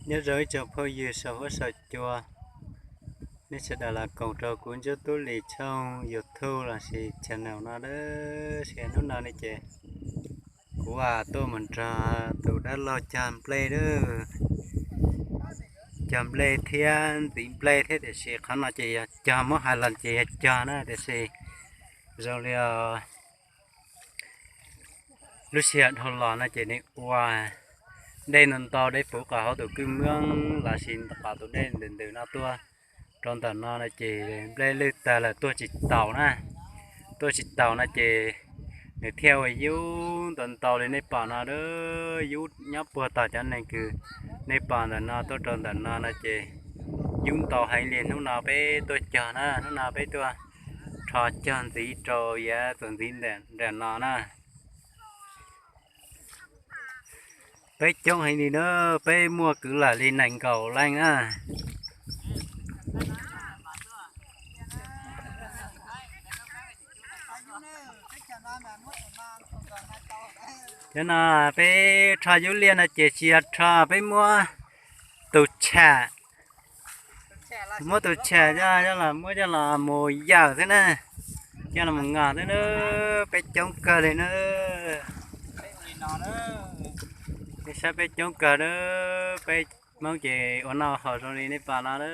Nyob zoo ib tsoom phooj ywg saum huab saum cua, nej sawv daws los koom rau kuv Ntsuab Tub Lis tshooj YouTube lossis channel no lawm. Hnub no ne ces kuv tuaj mus nrog tus dab laug cog nplej lawm. Cog nplej thiab ntxiv nplej thiab, tiam sis qhov no ces yog cog, muab hais los ces yog cog na, tiam sis zoo li lub sij hawm dhau los no ces nws ua dej ntau ntau, dej puv kom hauv tus kwj mweeb lossis kom tus dej ntws ntws no tuaj rau ntawm no no ces nplej lwj tag lawm, tuaj tsis taus na. Tuaj tsis taus no ces nws thiaj ua yub ntau ntau li nej pom no a. Yub nyob puag tom cov neeg kws nej pom ntawm no tuaj rau ntawm no no ces yub ntau heev li. Hnub no peb tuaj cog na, hnub no peb tuaj rho cog ntxiv rau yav txuas ntxiv nram no na. Peb coob heev li na, peb muaj kwv lam li nees nkaum leej na. Cov no peb rho yub liaj no ces tsis yog rho, peb muab tus tsham, muab tus tsham coj los, muab coj los mus yawm xwb na, coj los mus ngos xwb na. Peb coob kawg li na. Nej saib peb coob kawg na, peb Hmoob ces ua noj haus zoo li nej pom no na.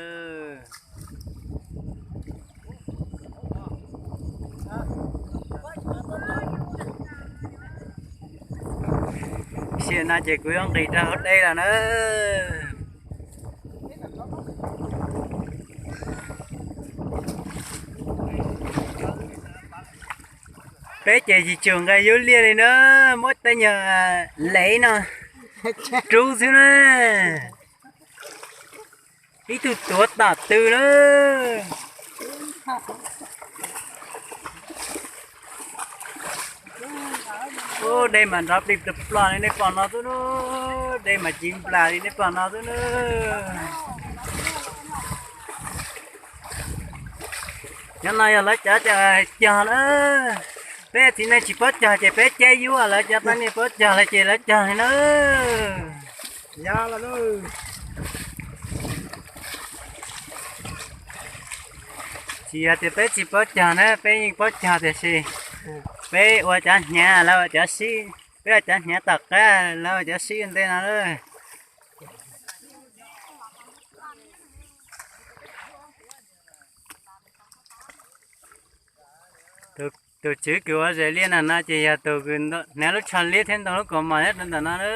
Sim no ces kuv yuav nqis rau hauv dej lawm na. Peb ces tsis tsum nqa yub liaj li na, muab tej nyuag lev no rub xwb na. Ib tug tuav tom tw na. Ub, dej mas nrov plig plog plog li nej pom no xwb na. Dej mas ci nplas li nej pom no xwb na. Nyob no yog lawv cov cog na. Peb txiv neej tsis paub cog ces peb cab yub, lawv cov poj niam paub cog lawm ces lawv cog li na. Tsis yog tias peb tsis paub cog na, peb yeej paub cog tiam sis peb ua cov hnyav, lawv ua cov sib, peb ua cov hnyav tom qab, lawv ua cov sib ua ntej no na. Tus tswv kws ua zes liaj na no ces yog tus kws hnav lub tsho liab thiab ntoo lub kaus mom nyob rau ntawm no na.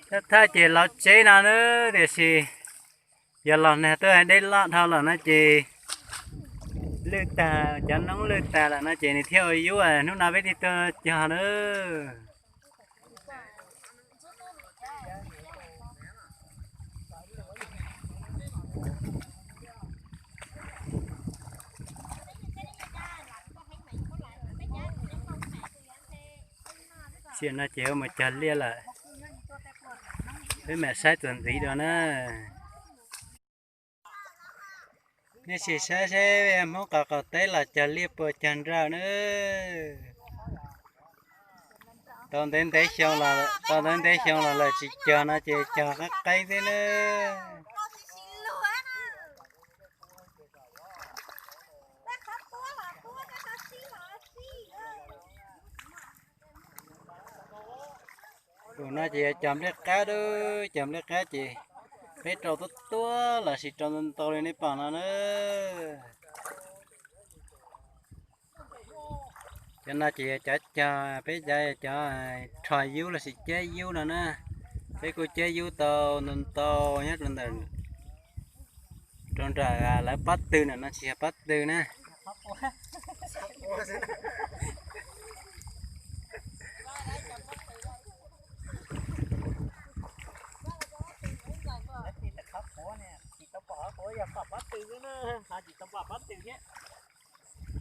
Thawj thawj ces los tsev no na, tiam sis yog los nag tuaj dej loj dhau lawm no ces lwj tag, cov noob lwj tag lawm no ces nws thiaj ua yub, hnub no peb thiaj tuaj cog na. Sim no ces mus cog liaj lawm. Peb mam saib txuas ntxiv dua na. Nej sim saib seb Hmoob qhov qaum teb los cog liaj puas cog nrawm na. Tau ntev ntev xyoo los, tau ntev ntev xyoo los lawm tsis cog no ces cog qeeb qeeb xwb na. Tus no ces yog cog nplej qab, cog nplej qab ces peb rau tuab tuab lossis rau ntau ntau li nej pom no na. Cov no ces yog cov cog, peb cov yog cov rho yub lossis cab yub no na. Peb kuj cab yub tau ntau ntau nyob rau ntawm, rau nram lawv pob tw na, no tsis yog pob tw na.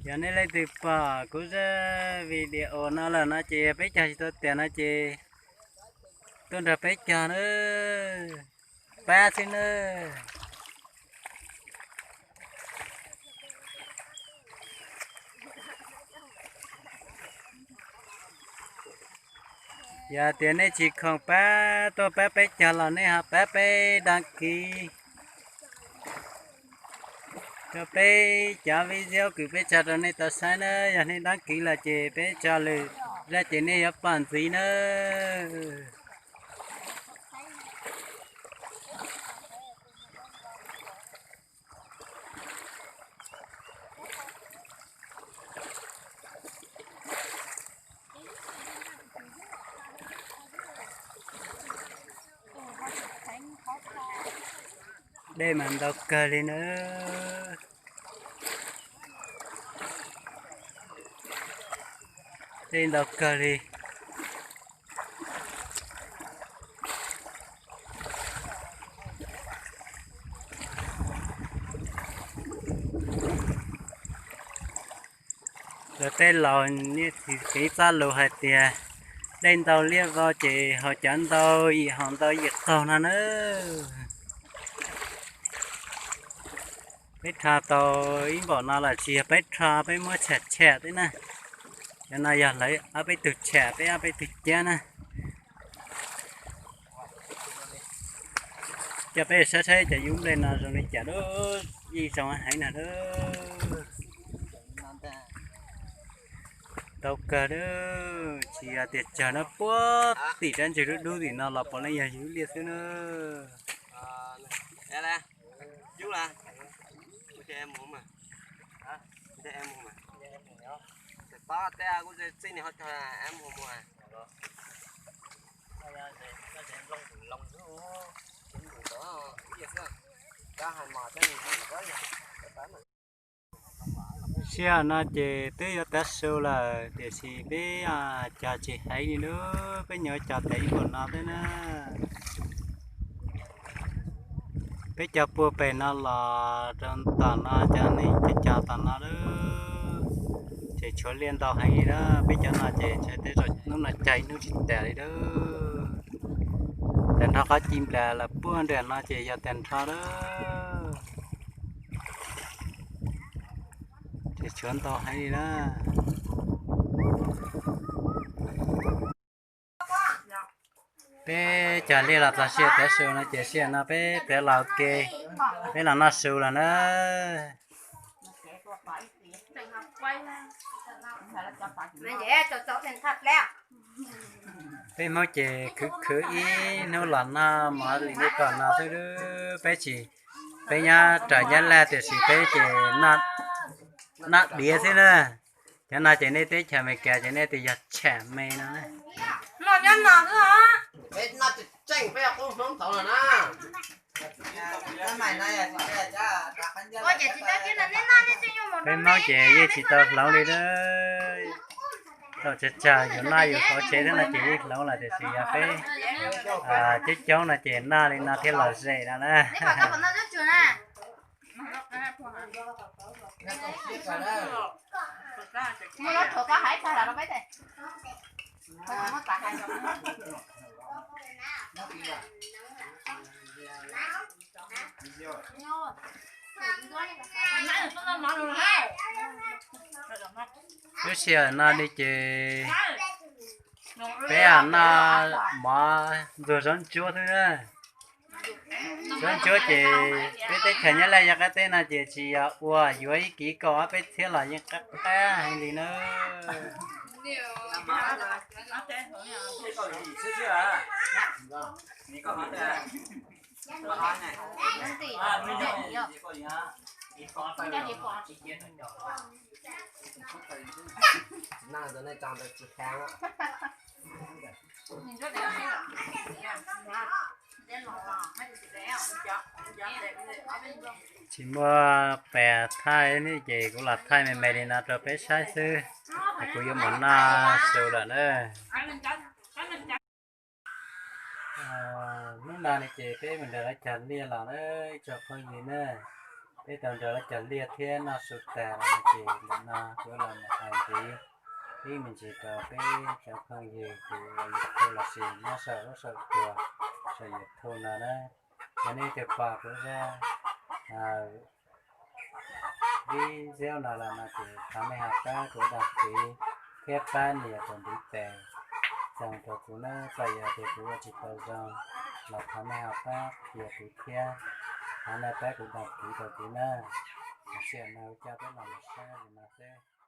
Yog nej leej twg pom kuv zaj video no lawm no ces peb cog tsis tau tiam no ces tuaj nrog peb cog na. Pab xwb na. Yog tias nej tsis khoom pab tuaj pab peb cog los nej ho pab peb đăng ký rau peb cov video kws peb tso rau nej tau saib na. Yog nej đăng ký los ces peb tso lwm zaj ces nej yuav pom ntxiv na. Dej mas ntau kawg li na. Dej ntau kawg li. Luag tej laus niaj hnub piv txoj lus hais tias dej ntau liaj vau ces haus cov ntau yim haus ntau yim qaug no na. Peb rho tau ib npaum no los tsis yog peb rho, peb muab tsham tsham thiab na. Cov no yog lawv ob peb tug tsham, peb ob peb tug cab na. Coj peb saib saib cov yub nplej no zoo li cas lub, yeej zoo heev na lub. Ntau kawg lub, tsis yog tias tsawg no, puag tim sab ntsug dub dub tim no los puav leej yog yub liaj xwb na. Sij hawm no ces twb yuav tav su lawm tiam sis peb cog tsis heev li lub, peb nyuam cog tas ib npaum no xwb na. Peb cog puag pem no los rau tom no, cov neeg cog cog tom no lub, ces tshuav liaj ntau heev li na. Peb cov no ces ntshe tej zaum hnub no cog ib hnub tsis tas li lub. Tag nrho qhov ci nplas los puag nram no ces yog tag nrho lub, ces tshuav ntau heev li na. Peb cog liaj los txog sij hawm tav su no ces sij hawm no peb pem los ua ke, peb los noj su lawm na. Peb Hmoob ces khwv khwv ib hnub los noj mov li nej pom no xwb, peb tsis, peb nyob raws Nyab Laj tiam sis peb ces noj diav xwb na. Cov no ces nej teb chaws Amelikas ces nej tias yog tsham me no. Peb Hmoob ces yeej tsis tau hloov li na. Thaum tsawg tsawg yus noj yus hauv tsev thiab no ces yeej hloov lawm tiam sis yog peb coob coob no ces noj li no thiaj lom zem no na. Lub sij hawm no li ces peb noj mov ntxuag zaub ntsuab xwb na. Zaub ntsuab ces peb teb chaws Nyab Laj yog qab teb no ces tsis yog ua, yuav ib kis kaum ob peb txhiab los yeej qab qab heev li na. Tsis muaj pas thaij ne ces kuv los thaij me me li no rau peb saib xwb, es kuv yuav mus noj su lawm na. Hnub no ne ces peb mus nrog lawv cog liaj los na, ib tsoom phooj ywg na. Peb tau nrog lawv cog liaj thiab noj su tas los no ces ntawm no kuv los mus hais ntxiv ib me ntsis rau peb cov phooj ywg kuv YouTube los sis nyob saum lub saum cua saum YouTube no na. Yog nej twg pom kuv zaj video no los no ces thov nej ho pab kuv đăng ký thiab pab nias tus ntiv tes Txaus rau kuv na, txawm yog tias kuv ua tsis tau zoo los thov nej ho pab qhia kuv thiab, thov nej pab kuv đăng ký rau kuv na. Tam sim no ua cas peb los mus saib li no xwb.